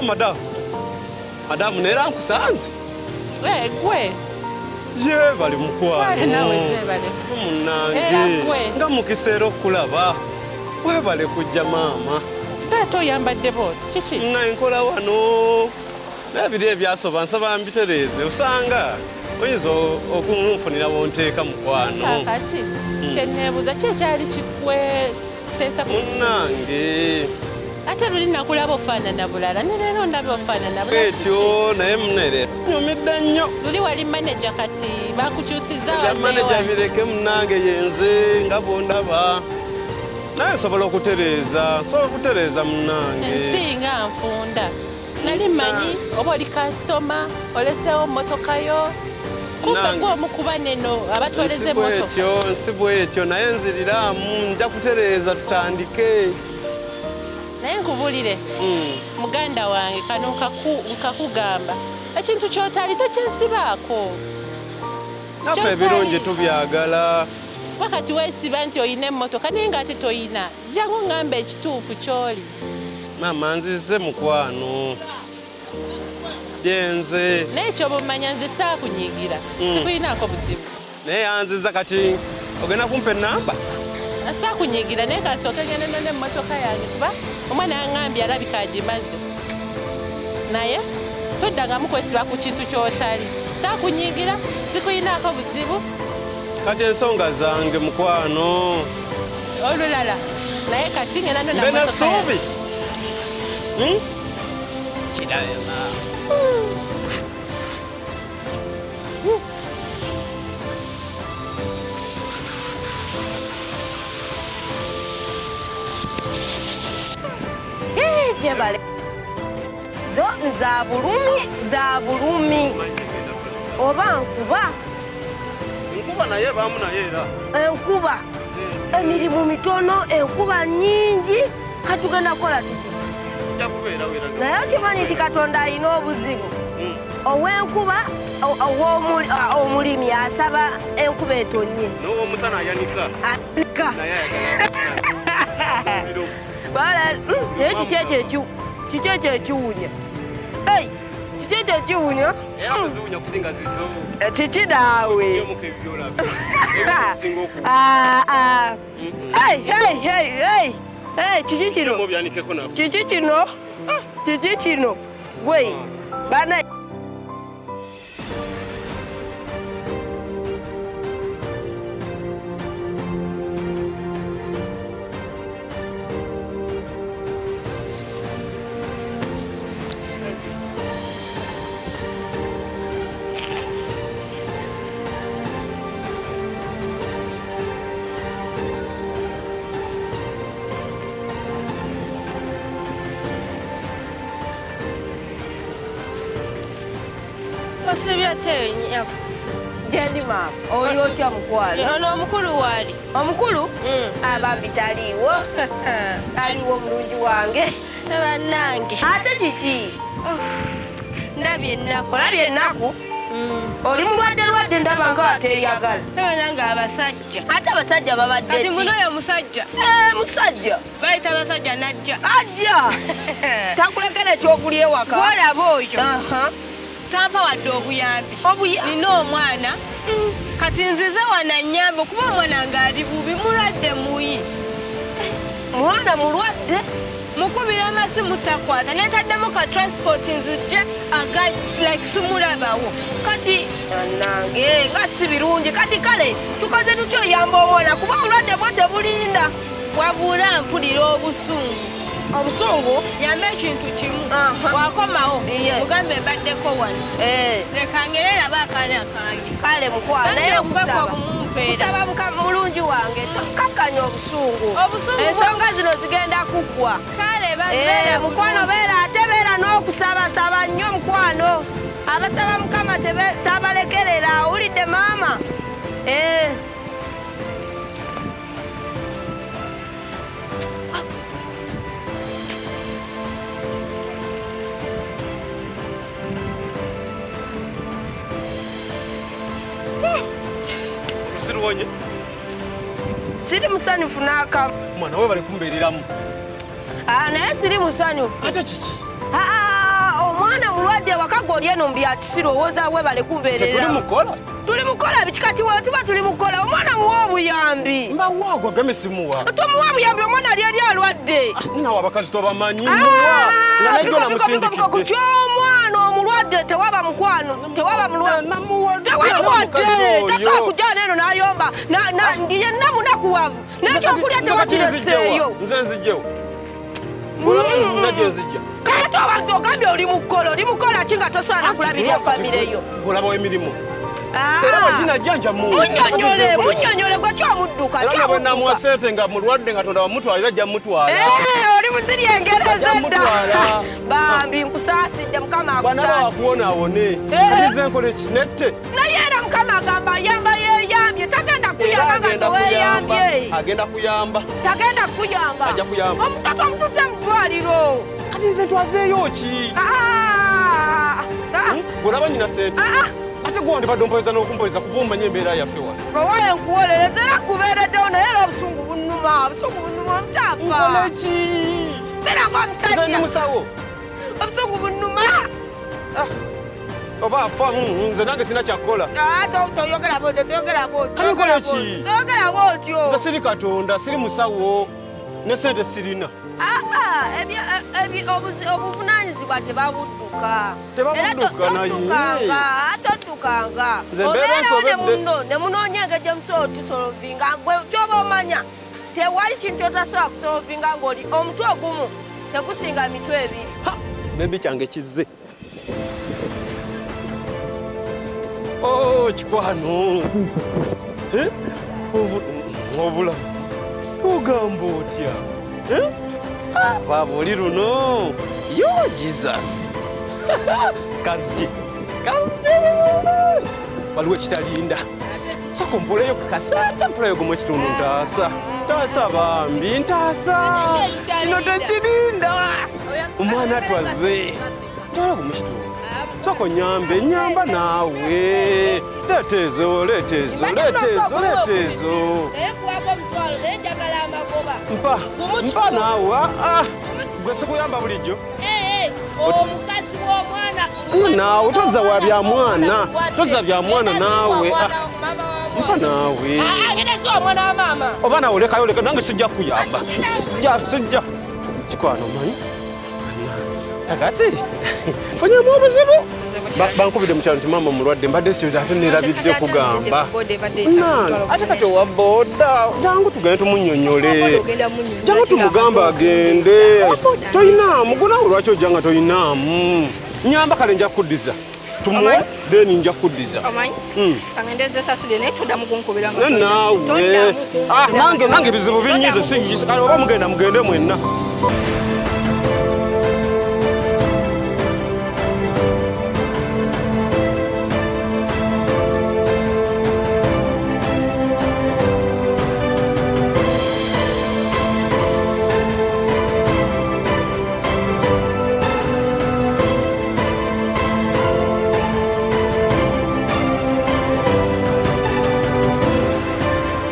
Madamu, madamu, neera nkusanze. Eh, gwe. Gyebale mukwano. Nawe gyebale. Munnange. Nga mukisa era okulaba. Webale kujja maama. Taata oyambadde bwoti kiki? Naye nkola wano. Naye biri ebyasoba nsaba mbitereeze osanga oyinza okunfunira wonteeka mukwano. Kaakati kyeneebuuza ki ekyali kikweteesa? Munnange. Ate luli nakulaba ofaanana bulala ne leero ndaba ofaanana bulala. Ekyo naye munere nyumidde nnyo. Luli wali maneja kati bakukyusizza. Ebya maneja bireke munnange, yenze nga bwondaba. Naye nsobola okutereeza, nsobola okutereeza munnange. Ensi nga nfunda. Nali mmanyi oba oli kasitoma oleseewo mmotoka yo. Kumbe Nange. gwe omu ku baneno abatwaleza Nsi emmotoka. bwetyo, nsi bwetyo, naye nziriramu nja kutereeza tutandike. Naye nkubulire muganda wange, kano nkakugamba ekintu ky'otali tokyesibaako. Naffe Kyotali. ebirungi tubyagala. Wakati weesiba nti oyina emmotoka naye ng'ate toyina, jangu ngamba ekituufu ky'oli. Maama nzize mukwano. Gyenze. Naye ky'oba omanya nze saakunyiigira, sikuyinaako buzibu. Naye yanziza kati ogenda kumpa ennamba? Saakunyiigira, naye kansooke ngende nona emmotoka yange kuba omwana yaŋŋambye alabika agimaze. Naye toddangamu kwesiba ku kintu ky'otali. Saakunyiigira, sikuyinaako buzibu. Kati ensonga zange mukwano. Olulala, naye kati ngenda nona Mbe emmotoka yange. n'essuubi. Kirabe maama. Gyebale zo za bulumi, za bulumi oba nkuba. Nkuba naye baamu naye era. Enkuba, emirimu mitono, enkuba nnyingi, katugenda kukola tuti? Nja kubeerawo era. Naye okimanyi nti Katonda alina obuzibu ow'enkuba, omulimi asaba enkuba etonye. N'owomusana ayanika. Anika. Naye ayagala omusana. Bala, naye kiki ekyo kiki ekyo ekiwunya? Ei, kiki ekyo ekiwunya? Era teziwunya kusinga zizo. Kiki naawe? Ebyomuka ebyolaba. Ebisinga oku. Ah, ah. Hey, hey, hey, hey. Hey, kiki kino? Mu byanikeko nako. Kiki kino? Kiki kino? Gwe, bana. Osibye otya? Gyendi maama, oli otya mukwano? Ono omukulu waali? Omukulu? Abambi taliiwo. Taliiwo mulungi wange. Bannange. Ate kiki? Ndabye ennaku. Olabye ennaku? Oli mulwadde lwadde ndaba nga ateeyagala. Bannange abasajja. Ate abasajja babadde Kati ki? muno oyo musajja. Musajja. Bayita abasajja n'ajja. Ajja. Takulekera ekyokulya ewaka. Gw'olaba oyo. Aha. Tampa wadde obuyambi. Nina omwana. Kati nzize wano annyambe kuba omwana ng'ali bubi, mulwadde muyi. Mwana mulwadde? Mukubira amasimu takwata, neetaddemu ka transport nzije aga like simulabawo. Kati nange nga si birungi. Kati kale tukoze tutya oyamba omwana kuba obulwadde bwo tebulinda. Wabula mpulira obusungu. Obusungu? Nyamba ekintu kimu. Aha. Bw'akomawo, Iye. mugambe mbaddeko wano. Leka ngere nabo akaana kange. Kale mukwano, Bambi naye obubaka nkusaba. obumumpeera. Nsaba Mukama mulungi wange, kakkanya obusungu. Obusungu Ensonga zino zigenda kuggwa. Kale, beera Mukwano, bulungi. beera ate beera n'okusabasaba nnyo mukwano. Abasaba Mukama tabalekerera, owulidde maama? Olusiruwonye. Siri musanyufu n'akamu. Mwana we bali kumbeereramu. Naye siri musanyufu. Ate kiki? mulwadde waka gwe oli eno mu bya kisiru owooza webale kumbeerera. Tetuli mukola. Tuli mukola biki kati we tuba tuli mukola omwana muwe obuyambi. Mbawa gwe gambe simuwa. Tomuwa obuyambi omwana ali eri alwadde. Nawe abakazi tobamanyi muwa. Nga najjo namusindikidde. Ku ky'omwana omulwadde tewaba mukwano tewaba mulwadde. Namuwadde. Tewamuwadde tasobola kujja neeno n'ayomba yenna munakuwavu n'ekyokulya tewakireseeyo. Nze nzijjewo. Nze nzijja. Kati obadde ogambye oli mukola oli mukola ki nga tosobola nakulabirira famire yo. Olabawo emirimu. Era bwe ginajja muwe. Munnyonnyole munnyonnyole gwe kyomudduka. Era bwe namuwa ssente nga mulwadde nga Katonda wamutwala era ajja mutwala. Oli muziri engereza edda. Bambi nkusaasidde Mukama akusaasire. Bw'anaaba akuwona awone. Kati nze nkole ki nette. Naye era Mukama agamba ayamba yeeyambye tagenda kuyamba nga teweeyambye. Agenda kuyamba. Tagenda kuyamba. Ajja kuyamba. Omutoto omututte mu ddwaliro. Kati nze ntwazeeyo ki? Olaba nnyina ssente. Ate gwe wandibadde ompoleza n'okumpoleza kuba omanyi embeera yaffe wano. Owaye nkuwolereza era kubeereddewo naye era obusungu bunnuma omutaafa. Nkole ki? Beera ng'omusajja. Nze ndi musawo. Obusungu bunnuma. Oba afa nze nange sirina kyakukola. Toyogera bw'otyo toyogera bw'otyo. Kale nkole ki? Toyogera bw'otyo. Nze siri Katonda siri musawo ne ssente sirina. Obuvunaanyizibwa tebabudduka. Tebabudduka naye. Toddukanga. Nze mbeera nsobedde. Ne munoonya engeri gye musobola okisolovinga gwe ky'oba omanya tewali kintu ky'otasobola kusolovinga ng'oli omutwe ogumu tegusinga mitwe ebiri. Bebi kyange kizze. Oh, kikwano. Obulamu. Ogamba otya? Baaba oli luno. Yo Jesus. Kazije. Kazije. Waliwo ekitalinda. Soko mpoleyo ku kasente mpoleyo gumu ekitundu ntaasa. Ntaasa bambi ntaasa. Kino tekirinda. Omwana twazze. Twala gumu ekitundu. Soko nyambe nyamba naawe. Leeta ezo leeta ezo leeta ezo leeta ezo. Mpa mpa naawe. Gwe sikuyamba bulijjo. Omukazi w'omwana naawe tozza wa bya mwana tozza bya mwana naawe. Mpa naawe. Oba naawe olekayo oleka nange sijja kuyamba. Sijja kikwano manyi. Kakati funyamu obuzibu. Bankubidde mu kyalo nti maama mulwadde mbadde ate neerabidde kugamba. Ate kati owa booda jangu tugende tumunnyonnyole. Jangu tumugambe agende. Toyinaamu gwe naawe lwaki ojja nga toyinaamu? Nyamba kale nja kukuddiza. Tumuwe then nja kukuddiza. Naawe. Nange ebizibu binnyize kale oba mugenda mugende mwenna.